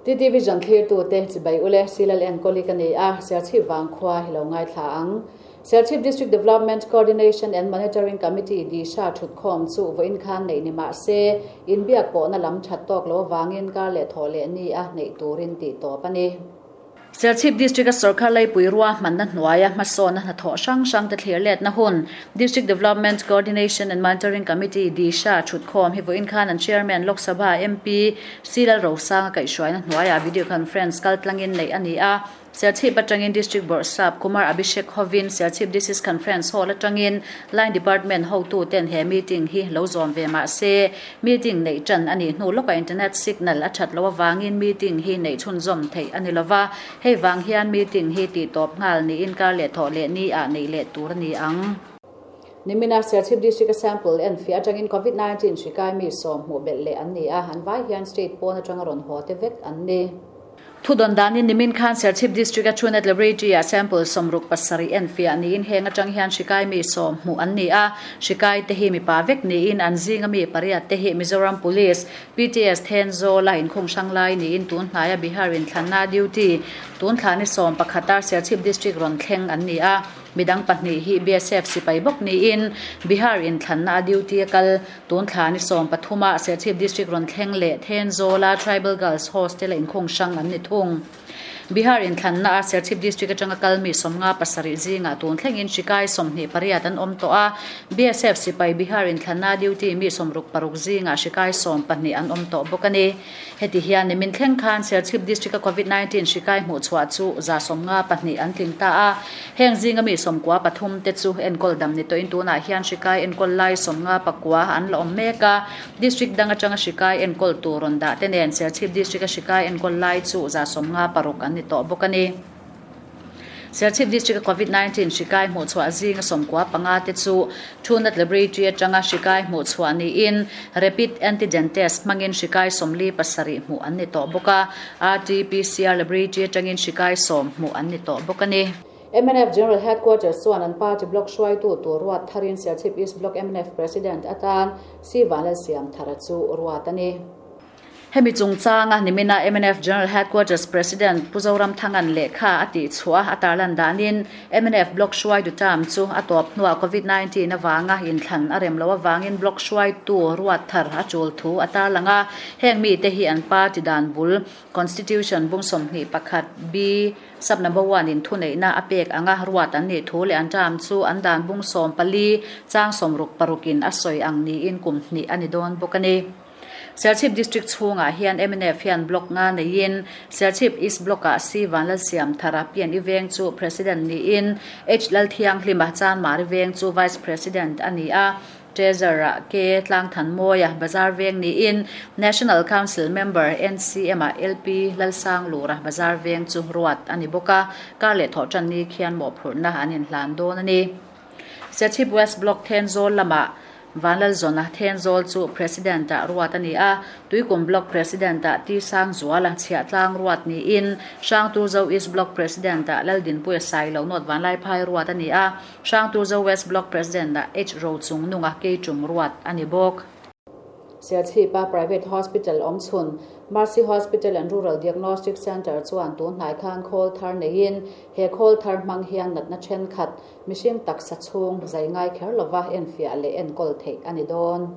TT Vision thlirtute chibai ule Silal Enkawli ka ni a, Serchhip Vangkhua hi lo ngaithla ang. Serchhip District Development Coordination and Monitoring Committee, DISHA, thutkhawm chu vawiin khan neih ni mah se, inbiak pawhna lam that tawk lo avangin kar leh thawh leh ni a neih turin tih tawp a ni. Serchhip District-a sorkar leipui ruahmanna hnuaia hmasawnna hnathawh hrang hrangte thlir letna hun District Development Coordination and Monitoring Committee, DISHA, thutkhawm hi vawiin khan an Chairman Lok Sabha MP C Lalrosanga kaihhruaina hnuaiah video conference kaltlangin neih a ni a. Serchhip atangin District Bawrhsap Kumar Abhishek hovin Serchhip District Conference Hall atangin Line Department hotuten he meeting hi lo zawm ve mah se, meeting neih tan a nih hnu lawkah internet signal a that loh avangin meeting hi neih chhunzawm theih a ni lova, hei vang hian meeting hi tihtawp nghal niin kar leh thawh leh ni ah neih leh tur a ni ang. Nimina Serchhip District-a sample enfiah atangin Covid 19 hri kai mi sawm hmuh belh leh an ni a, an vai hian state pawn atanga rawn haw te vek an ni. Thudawn danin nimin khan Serchhip District-a Truenat Laboratory-ah sample 67 enfiah niin heng atang hian hri kai mi sawm hmuh an ni a. Hri kai te hi mipa vek niin an zinga mi pariat te hi Mizoram Police, PTS Thenzawl-a inkhung hrang lai niin tun hnaia Bihar inthlanna duty tun thla ni sawm pakhata Serchhip District rawn thleng an ni a. Midang pahnih hi BSF sipai bawk niin Bihar inthlanna a duty a kal Tun thla ni 13 ah Serchhip District rawn thleng leh Thenzawla Tribal Girls Hostel a inkhung hrang an ni thung. Bihar inthlanna a Serchhip District atanga kal mi 57 zingah tun thlengin hrikai 28 an awm tawh a, BSF sipai Bihar inthlanna duty mi 66 zingah hrikai 12 an awm tawh bawk a ni. Heti hian nimin thleng khan Serchhip District-a Covid 19 hri kai hmuhchhuah chu 52 an tling ta a. Heng zinga mi 93 te chu enkawl dam ni tawhin tunah hian hri kai enkawl lai 59 an la awm mek a. District dang atanga hri kai enkawl tur rawn dah te nen Serchhip District-a hri kai enkawl lai chu 56 an ni tawh bawk a ni. Serchhip District-a Covid 19 hri kai hmuhchhuah zinga 95 te chu Thunat Laboratory atanga hri kai hmuhchhuah niin Rapid Antigen Test hmangin hri kai 47 hmuh an ni tawh bawk a, RT-PCR Laboratory atangin hri kai 10 hmuh an ni tawh bawk a ni. Mnf General Headquarters chuan an party block hruaitu tur ruat tharin Serchhip East Block mnf President atan C Vanlalsiamthara chu ruat a ni. Hemi chungchanga nimina mnf General Headquarters President Pu Zoramthanga'n lehkha a tih chhuah a tarlan danin mnf Block hruaitu term chu a tawp hnuah Covid 19 avanga inthlan a rem loh avangin Block hruaitu ruat thar a tul thu a tarlang a. Heng mite hi an party dan bul Constitution bung 21 B Sub number one in thuneihna a pek anga ruat an nih thu leh an term chu an dan bung 14 chang 66 in a sawi ang niin kum hnih a ni dawn bawk a ni. Serchhip District chhungah hian mnf hian block nga neiin Serchhip East Block-ah C Vanlalsiamthara PNE veng chu President niin H Lalthianghlima Chanmari veng chu Vice President a ni a, Treasurer-ah K Tlangthanmawia Bazar veng niin National Council Member NCM-ah LP Lalsanglura Bazar veng chu ruat a ni bawk a, kar leh thawhtan ni khian mawhphurhna an inhlan dawn a ni. Serchhip West Block Thenzawl lamah Vanlalzawna Thenzawl chu President-ah ruat a ni a, Tuikum Block President-ah T Sangzuala Chhiahtlang ruat niin Hrangturzo East Block President-ah Laldinpuia Sailo North Vanlaiphai ruat a ni a, Hrangturzo West Block President-ah H Rochungnunga Keitum ruat a ni bawk. Serchhipa Private Hospital awmchhun Mercy Hospital and Rural Diagnostic Centre chuan tun hnai khan khawl thar neiin he khawl thar hmang hian natna thenkhat Mihring taksa chhung zai ngai kher lova enfiah leh enkawl theih a ni dawn.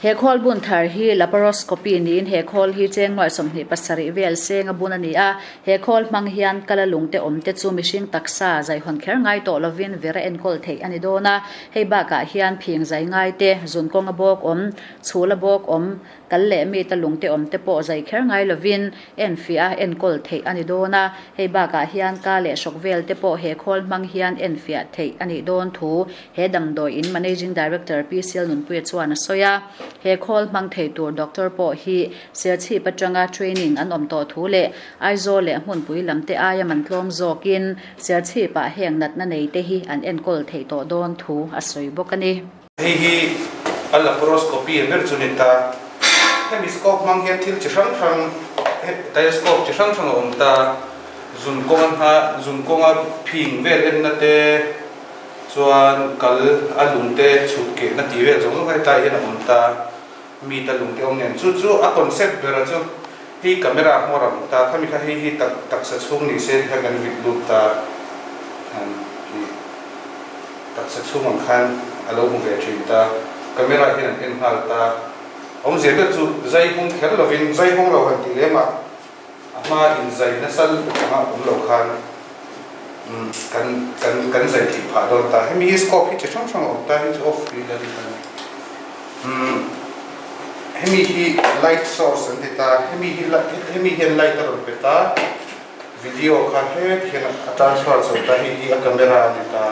He khawl bun thar hi laparoscopy niin he khawl hi cheng nuai 27 vel seng a bun a ni a. He khawl hmang hian kala lungte awm te chu mihring taksa zaihawn kher ngai tawh lovin vera enkawl theih a ni dawn a. Hei bakah hian phing zai ngai te, zun kawnga bawk awm, chhula bawk awm, Kal leh mita lungte awm te pawh zai kher ngai lovin enfiah a enkawl theih a ni dawn a, hei bakah hian ka leh hrawk vel te pawh he khawl hmang hian enfiah theih a nih dawn thu he damdawi in Managing Director Pi Sialnunpuia chuan a sawi a. He khawl hmang thei tur doctor pawh hi Serchhip atanga training an awm tawh thu leh Aizawl leh hmunpui lam te aia man tlawm zawkin Serchhip ah heng natna nei te hi an enkawl theih tawh dawn thu a sawi bawk a ni. Hei hi a laparoscopy a ber chu ni ta. Hemi scope hmang hian thil chi hrang hrang, telescope chi hrang hrang a awm ta. Zun kawnga hna, zun kawnga phing vel enna te, chuan kal a lung te chhut kehna tih vel zawng zawng kha hetlai hian a awm ta. Mi ta lung te awm nen. Chu chu a concept bera chu. Hei camera hmawr a awm ta, khami kha hei hi tak taksa chhung ni se tikhan kan vit lut ta han hi taksa chhung ang khan a lo hmu ve thin ta, camera hian an en nghal ta. Awmzia ber chu zai hung kher lovin zai hawng lo han tih lem ah a hma in zai nasa lutuk anga awm lo khan kan kan kan zai theih phah dawn ta. Hemi hi scope hi chi hrang hrang a awm ta, hei chu off tih ila tikhan. Hemi hi light source an ti ta, hemi hi hemi hian light a rawn pe ta, video kha het hian a transfer chho ta, hei hi a camera a ni ta,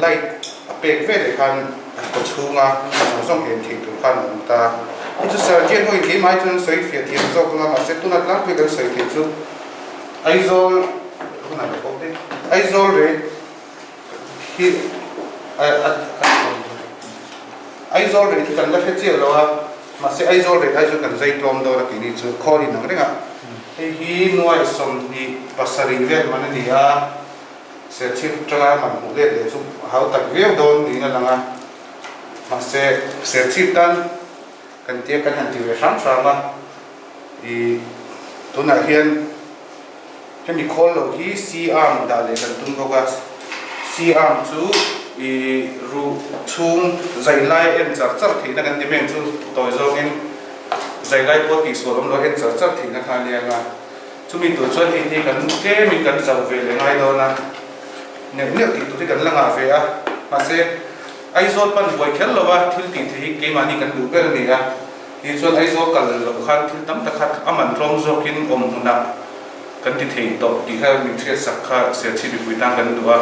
light a pek ve leh khan a kaw chhunga zawng zawng en theih tur khan a awm ta. Hei chu surgeon ho in keimah hi chuan an sawi fiah thiam zawk ang a, mahse tuna tlangpui kan sawi theih chu Aizawl hunah ka pawh daih, Aizawl rate hi Aizawl rate hi kan la hre chiah lo a, mahse Aizawl rate ai chuan kan zai tlawm dawn a tih ni chu khawl in ang reng a, hei hi nuai 27 vel man a ni a, Serchhip tanga man hmuh let leh chu a hau tak viau dawn niin a lang a, mahse Serchhip tan kan tia kan han ti ve hram hram a, ih tunah hian. Hemi khawl loh hi C-arm dah leh kan tum bawk a, C-arm chu i ruh chhung zai lai en char char theihna kan ti mai ang chu tawi zawngin zai lai pawh tihsual awm lo en char char theihna kha a nia nga, chumi tur chuan hei hi kan tlemin kan zauh ve leh ngai dawn a, neuh neuh tih tur hi kan la ngah ve a, mahse Aizawl pan buai kher lova thil tih theih hi keimahni kan duh ber a ni a. Ti chuan Aizawl kal loh khan thil tam tak kha a man tlawm zawkin awm hmunah kan ti thei tawh tih kha min hriatsak kha Serchhip mipui tan kan duh a.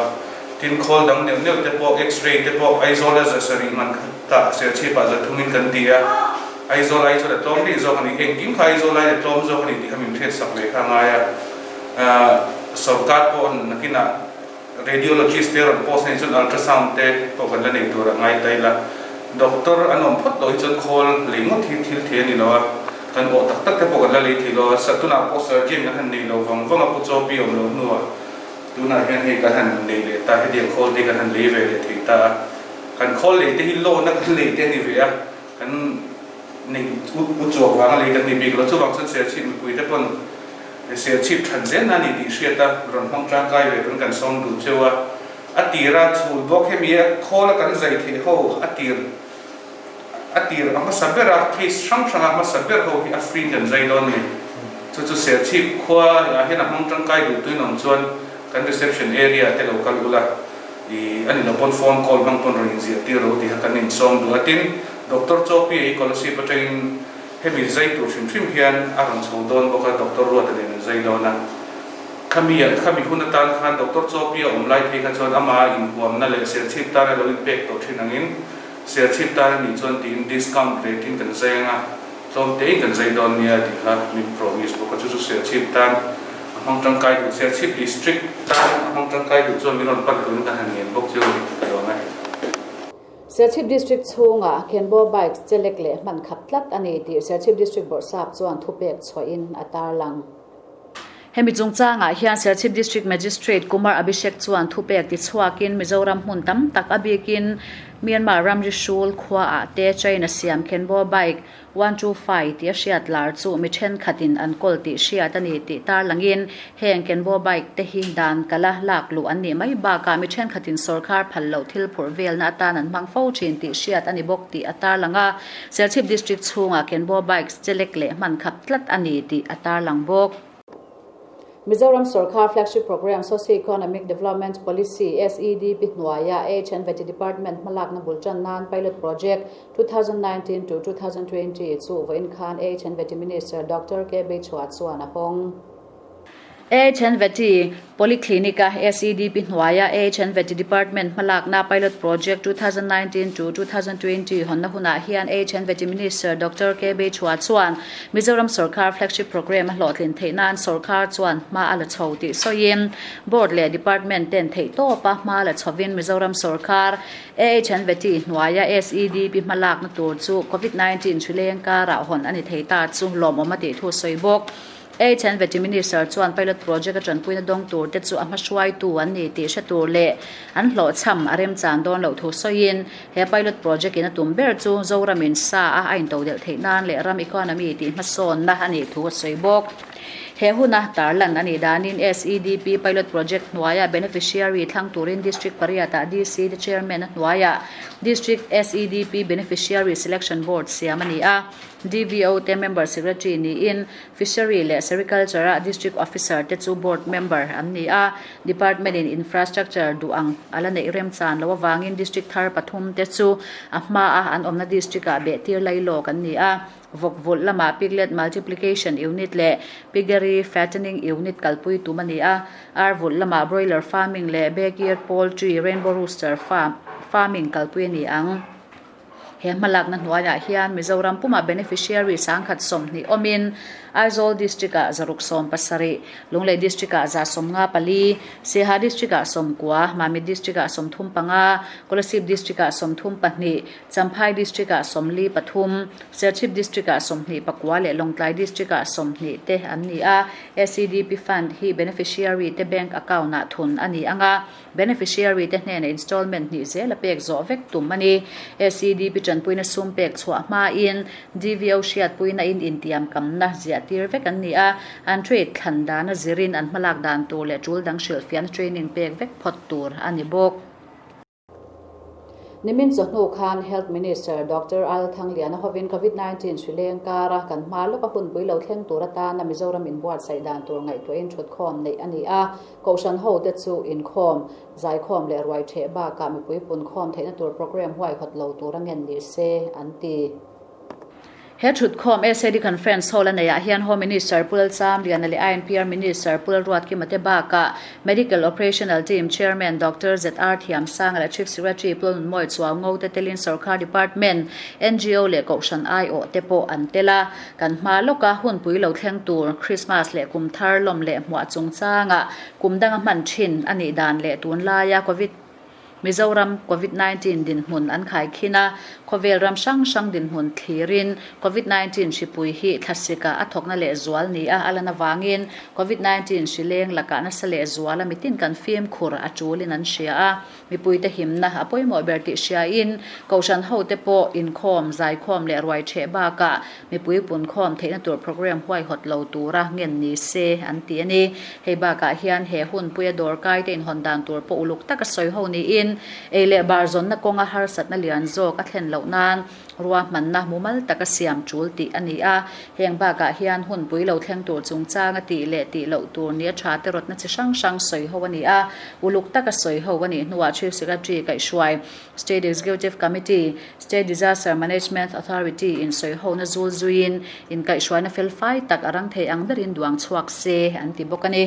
Tin, khawl dang neuh neuh te pawh, X-ray te pawh Aizawla za sarih man khatah Serchhipah za thungin kan ti a. Aizawl ai chuan a tlawm rih zawk a ni. Engkim kha Aizawl aiin a tlawm zawk a ni tih kha min hriatsak ve kha a ngai a. Sorkar pawh nakinah Radiologist te rawn post nei chuan ultrasound te pawh kan la nei tur a ngai ta ila. Doctor an awm phawt loh hi chuan khawl lei ngawt hi thil thei a ni lo a, kan awh tak tak te pawh kan la lei thei lo a, tunah pawh surgeon kan han nei lo vang vang a, pu chaw pi awm loh hnuah tunah hian hei kan han nei leh ta, hetiang khawl te kan han lei ve leh thei ta a, kan khawl lei te hi loan a kan lei te a ni ve a, kan nei u chuak vang a lei kan ni bik lo, chuvang chuan Serchhip mipui te pawn Serchhip than zel na ni tih hriat a rawn hmang tangkai ve turin kan sawm duh cheu a, a tira chhul bawk hemi a khawl a kan zai theih ho a tir a tir a hmasa ber a case hrang hrang a hmasa ber ho hi a free in kan zai dawn ni. Chu chu Serchhip khua ah hian a hmang tangkai duh tuin awm chuan kan reception area te lo kal ula i a ni lo pawn phone call hmang pawn rawn inziah tir ro tih kha kan insawm duh a tin Doctor Chawpi hi Kolasib atangin Hemi zai tur hrim hrim hian a rawn chho dawn bawk a, Doctor Ruata nen an zai dawn a. Khami khami hun atan khan Doctor Chawpi a awm lai phei kha chuan ama inhuamna leh Serchhip tan a lo inpek tawh thin angin Serchhip tan a nih chuan tiin discount rate in kan zai ang a, tlawm tein kan zai dawn nia tih kha min promise bawk a, chu chu Serchhip tan a hmang tangkai duh, Serchhip District tan a hmang tangkai duh chuan min rawn pan turin ka han ngen bawk chu a ni ka lawm e. Serchhip District chhungah Kenbo Bikes chelek leh hman khap tlat a ni tih Serchhip District Bawrhsap chuan thupek chhuahin a tarlang. Hemi chungchangah hian Serchhip District Magistrate Kumar Abhishek chuan thupek tichhuakin Mizoram hmun tam tak a bikin Myanmar ramri hrul khuaah te China siam Kenbo Bike One two five tih a hriat lar chu mi thenkhatin an kawl tih hriat a ni tih tarlangin heng Kenbo bike te hi dan kala lak luh an nih mai bakah mi thenkhatin sawrkar phal loh thil phurh velna atan an hmang fo thin tih hriat a ni bawk tih a tarlang a. Serchhip District chhungah Kenbo bikes chelek leh hman khap tlat a ni tih a tarlang bawk. Mizoram Sorkar Flagship Programme Socio-Economic Development Policy, SEDP, hnuaia HNVT Department hmalakna bul tan nan Pilot Project 2019 to 2020 chu vawiin khan HNVT Minister Doctor KB Chhuah chuan a hawng. HNVT Polyclinic-a SEDP hnuaia HNVT Department hmalakna Pilot Project 2019 to 2020 hawnna hunah hian HNVT Minister Doctor KB Chhuah chuan Mizoram sorkar flagship programme a hlawhtlin theih nan sorkar chuan hma a la chho tih sawiin Board leh Department ten theihtawpa hma la chhovin Mizoram sorkar AHNVT hnuaia SEDP hmalakna tur chu Covid 19 hrileng karah hawn a ni thei ta chu lawmawm a tih thu sawi bawk. H and Vety Minister chuan pilot project a tanpuina dawng tur te chu a hmahruaitu an ni tih hre tur leh an hlawhchham a remchan dawn loh thu sawiin he pilot project in a tum ber chu Zoramin sa a a intodelh theih nan leh ram economy tih hmasawnna a nih thu a sawi bawk. He huna tarlan a nih danin SEDP pilot project hnuaia beneficiary thlang turin District pariatah DC te Chairman a hnuaiah District SEDP Beneficiary Selection Board siam a ni a. DVO te Member Secretary niin Fishery leh Sericulture-a District Officer te chu Board Member an ni a. Department-in infrastructure duh ang a la neih remchan loh avangin District thar pathum te chu a hmaa an awmna District-ah behtir lailawk an ni a. Vawkvulh lamah Piglet Multiplication Unit leh Piggery Fattening Unit kalpui tum a ni a. Arvulh lamah Broiler Farming leh Backyard Poultry, Rainbow Rooster Farming kalpui a ni ang. He hmalakna hnuaiah hian Mizoram pumah beneficiary 120 awmin Aizawl District-ah 670, Lunglei District-ah 154, Siaha District-ah 90, Mamit District-ah 35, Kolasib District-ah 32, Champhai District-ah 43, Serchhip District-ah 24 leh Lawngtlai District-ah 20 te an ni a. SEDP Fund hi beneficiary te bank account-ah thun a ni ang a. Beneficiary te hnena installment hnih zel a pek zawh vek tum a ni. SEDP tanpuina sum pek chhuah hmain DVO hriatpuina in intiam kamna ziah tir vek an ni a, an trade thlan dana zirin an hmalak dan tur leh tul dang hrilhfiahna training pek vek phawt tur a ni bawk. Nimin chawhnu khan Health Minister Doctor Al Thangliana hovin Covid 19 hri leng kara kan hma lawka hunpui lo thleng tur atana Mizoram inbuatsaih dan tur ngaihtuahin thutkhawm neih a ni a. Kohhran hote chu inkhawm, zaikhawm leh ruai theh bakah mipui punkhawm theihna tur programme huaihawt lo tur a ngen ni se, an ti. He thutkhawm SAD Conference Hall a neihah hian Home Minister Pu Lalchamliana leh INPR Minister Pu Lalruatkima te bakah Medical Operational Team Chairman Doctor ZR Thiamsanga leh Chief Secretary Pu Lalnunmawi Chuaungo te telin Sorkar Department, NGO leh Kohhran aiawh te pawh an tel a. Kan hma lawka hunpui lo thleng tur Krismas leh kum thar lawm leh hmuah chungchangah kum danga hman thin a nih dan leh tunlaia Covid Mizoram Covid 19 dinhmun an khaikhin a, khawvel ram hrang hrang dinhmun thlirin Covid 19 hripui hi thlasika a thawkna leh zual ni a a lan avangin Covid 19 hri leng lakah nasa leh zuala mitin kan fimkhur a tulin an hria a. Mipuite himna a pawimawh ber tih hriain Kohhran hote pawh inkhawm, zaikhawm leh ruai theh bakah mipui punkhawm theihna tur programme huaihawt lo tura ngen ni se an ti a ni. Hei bakah hian he hunpuia dawrkaite inhawn dan tur pawh uluk taka sawi ho niin ei leh bar zawnna kawnga harsatna lian zawk a thlen loh nan Ruahmanna mumal taka siam tul tih a ni a, heng bakah hian hunpui lo thleng tur chungchang a tih leh tih loh tur nia tha te rawtna chi hrang hrang sawi ho a ni a, uluk taka sawi ho a nih hnuah Chief Secretary kaihhruai State Executive Committee, State Disaster Management Authority in sawi hona zul zuiin inkaihhruaina felfai tak a rang thei ang berin duang chhuak se an ti bawk a ni.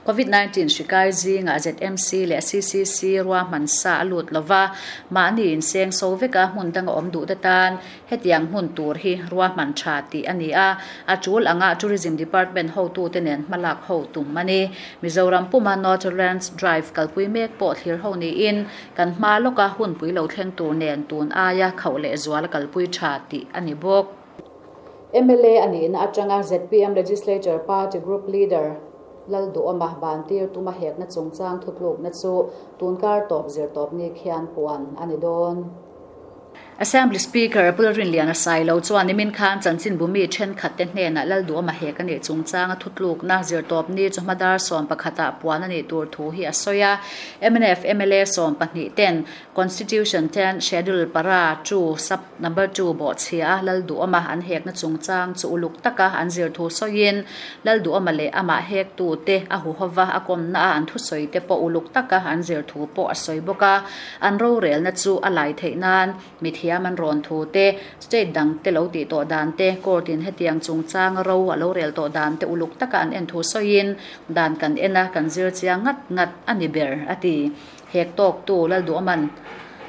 Covid 19 hri kai zingah ZMC leh CCC ruahman sa a lut lo va, mahni inseng so veka hmun danga awm duh te tan hetiang hmun tur hi ruahman tha tih a ni a, a tul anga Tourism Department hotute nen hmalak ho tum a ni. Mizoram puma Northlands Drive kalpui mek pawh thlir ho niin kan hma lawka hunpui lo thleng tur nen tun aia khauh leh zual a kalpui tha tih a ni bawk. Mla a nihna atanga zpm Legislature Party Group Leader Lalduhawma bantir tuma hekna chungchang thutlukna chu tunkar tawp zirtawpni khian puan a ni dawn. Assembly Speaker Pu Lalrinliana Sailo chuan nimin khan chanchinbumi thenkhat te hnenah Lalduhawma hek a nih chungchanga thutlukna zirtawpni chu hmadar sawmpakhatah puan a nih tur thu hi a sawi a. Mnf mla sawmpahnih ten Constitution ten Schedule para two sub Number two bawhchhia a Lalduhawma an hekna chungchang chu uluk taka an zir thu sawiin Lalduhawma leh amah hektute a huhova a kawmna a an thusawi te pawh uluk taka an zir thu pawh a sawi bawk a. An rorelna chu a lai theih nan mithiam an rawn thu te, state dang te lo tih tawh dan te, court in hetiang chungchang ro a lo rel tawh dan te uluk taka an en thu sawiin dan kan en a kan zir chiang ngat ngat a ni ber a ti. Hek tawktu Lalduhawman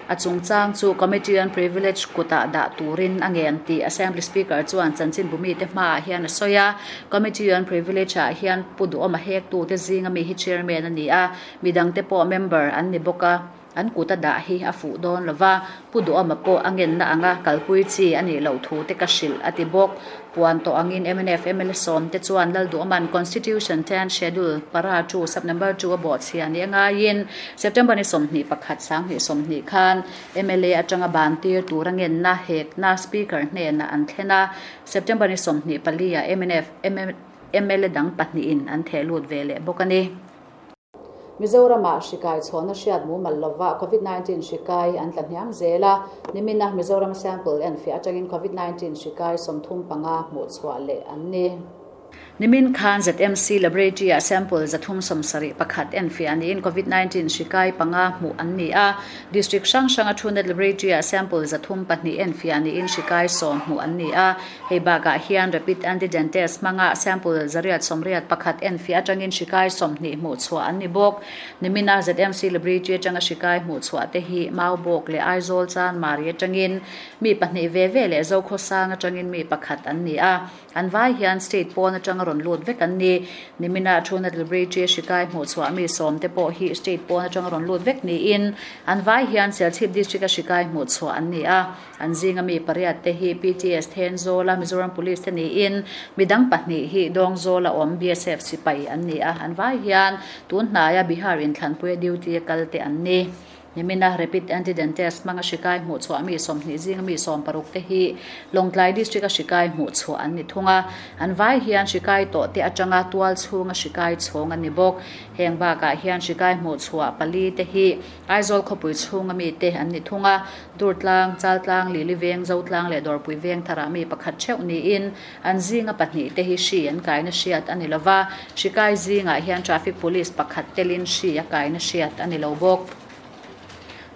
a chungchang chu Committee on Privilege kutah dah turin a ngen tih Assembly Speaker chuan chanchinbumi te hmaah hian a sawi a. Committee on Privilege ah hian Pu Duhawma hektute zinga mi hi Chairman a ni a, midangte pawh member an ni bawk a. an kut a dah hi a fuh dawn lo va, Pu Duhawma pawh a ngenna anga kalpui chi a nih loh thu te ka hrilh a ti bawk. Puan tawh angin mnf mla sawmte chuan Lalduhawma'n Constitution 10 Schedule para 2 sub number 2 a bawhchhia nih a ngaiin September ni 21 2020 khan mla atanga ban tir tura ngenna hekna Speaker hnenah an thlen a, September ni 24 ah mnf mla dang pahnihin an theh lut ve leh bawk a ni. Mizoramah hri kai chhawna hriat mumal lova Covid 19 hri kai an tla hniam zel a, nimina Mizoram sample enfiah atangin Covid 19 hri kai 35 hmuh chhuah leh an ni. Nimin khan ZMC Laboratory-ah sample 371 enfiah niin Covid 19 hri kai panga hmuh an ni a, District hrang hranga Truenat Laboratory-ah sample 302 enfiah niin hri kai 10 hmuh an ni a. Hei bakah hian Rapid Antigen Test hmanga sample 181 enfiah atangin hri kai 20 hmuh chhuah an ni bawk. Nimina ZMC Laboratory atanga hri kai hmuh chhuah te hi Maubawk leh Aizawl Chanmari atangin mi pahnih ve ve leh Zokhawsang atangin mi pakhat an ni a. An vai hian state pawn atanga rawn lut vek an ni. Nimina Truenat Laboratory hri kai hmuh chhuah mi 10 te pawh hi state pawn atanga rawn lut vek niin an vai hian Serchhip District a hri kai hmuh chhuah an ni a. An zinga mi pariat te hi PTS Thenzawla Mizoram Police te niin midang pahnih hi Dawngzawla awm BSF sipai an ni a, an vai hian tun hnaia Bihar inthlanpuia duty a kal te an ni. Nimina Rapid Antigen Test hmanga hri kai hmuh chhuah mi 20 zinga mi 60 te hi Lawngtlai District a hri kai hmuh chhuah an ni thung a, an vai hian hri kai tawh te atanga tual chhunga hri kai chhawng an ni bawk. Heng bakah hian hri kai hmuh chhuah pali te hi Aizawl khawpui chhunga mite an ni thung a, Durtlang, Chaltlang, Lili Veng, Zotlang leh Dawrpui Veng tharah mi pakhat theuh niin an zinga pahnih te hi hri an kaina hriat a ni lo va, hri kai zingah hian traffic police pakhat telin hri a kaina hriat a ni lo bawk.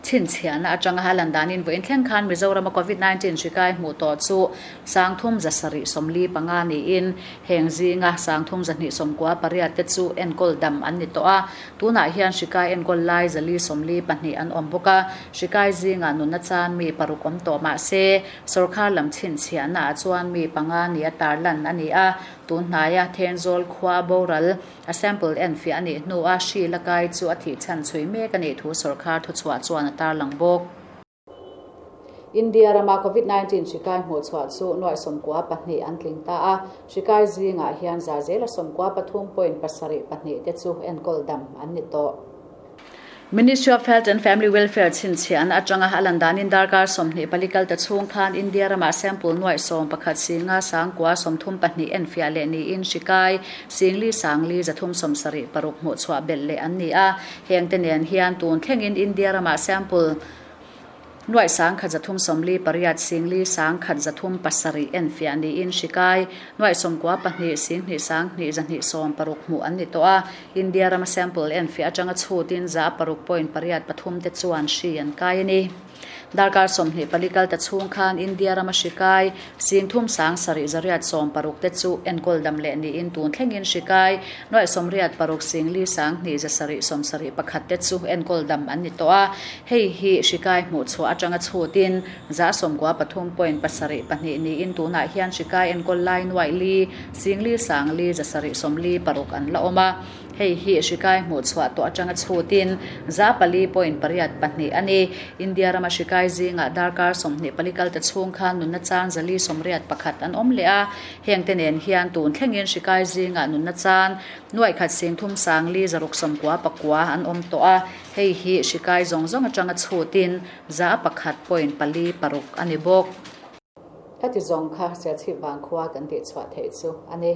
Chhinchhiahna atanga a lan danin vawiin thleng khan Mizorama Covid 19 hri kai hmuh tawh chu 3275 niin heng zinga 3298 te chu enkawl dam an ni tawh a, Tunah hian hri kai enkawl lai 442 an awm bawk a, hri kai zingah nunna chan mi paruk awm tawh mah se, sawrkar lam chhinchhiahna ah chuan mi panga nia tarlan a ni a, tun hnaia Thenzawl khua boral a sample enfiah a nih hnua hri la kai chu a thih chhan chhui mek a nih thu sawrkar thuchhuah chuan a tarlang bawk. India rama Covid 19 hri kai hmuh chhuah chu nuaih 92 an tling ta a, hri kai zingah hian za zela 93.72 te chu enkawl dam an ni tawh. Ministry of Health and Family Welfare chhinchhiahna atanga a lan danin darkar 24 kal ta chhung khan India rama sample nuaih 11 singa sangkua 32 enfiah leh niin hri kai singli sangli 376 hmuh chhuah belh leh an ni a, heng te nen hian tun thlengin India rama sample Nuaih 1348 singli 1307 enfiah niin hri kai nuaih 92 singhnih sanghnih 260 hmuh an ni tawh a, India rama sample enfiah atanga chhutin 6.83 te chuan hri an kai a ni. Darkar 24 kal ta chhung khan India rama hri kai singthum 7860 te chu enkawl dam leh niin tun thlengin hri kai nuaih 86 singli sanghnih 771 te chu enkawl dam an ni tawh a, Hei hi hri kai hmuh chhuah atanga chhutin 93.72 niin tunah hian hri kai enkawl lai nuaih li singli sangli 776 an la awm a. Hei hi hri kai hmuh chhuah tawh atanga chhutin 4.82 a ni. India rama hri kai zingah darkar 24 kal ta chhung khan nunna chan 481 an awm leh a. Heng te nen hian tun thlengin hri kai zingah nunna chan nuaih khat singthum sangli 699 an awm tawh a. Hei hi hri kai zawng zawng atanga chhutin 1.46 a ni bawk. Khati zawng kha Serchhip Vangkhua kan tih chhuah theih chu a ni.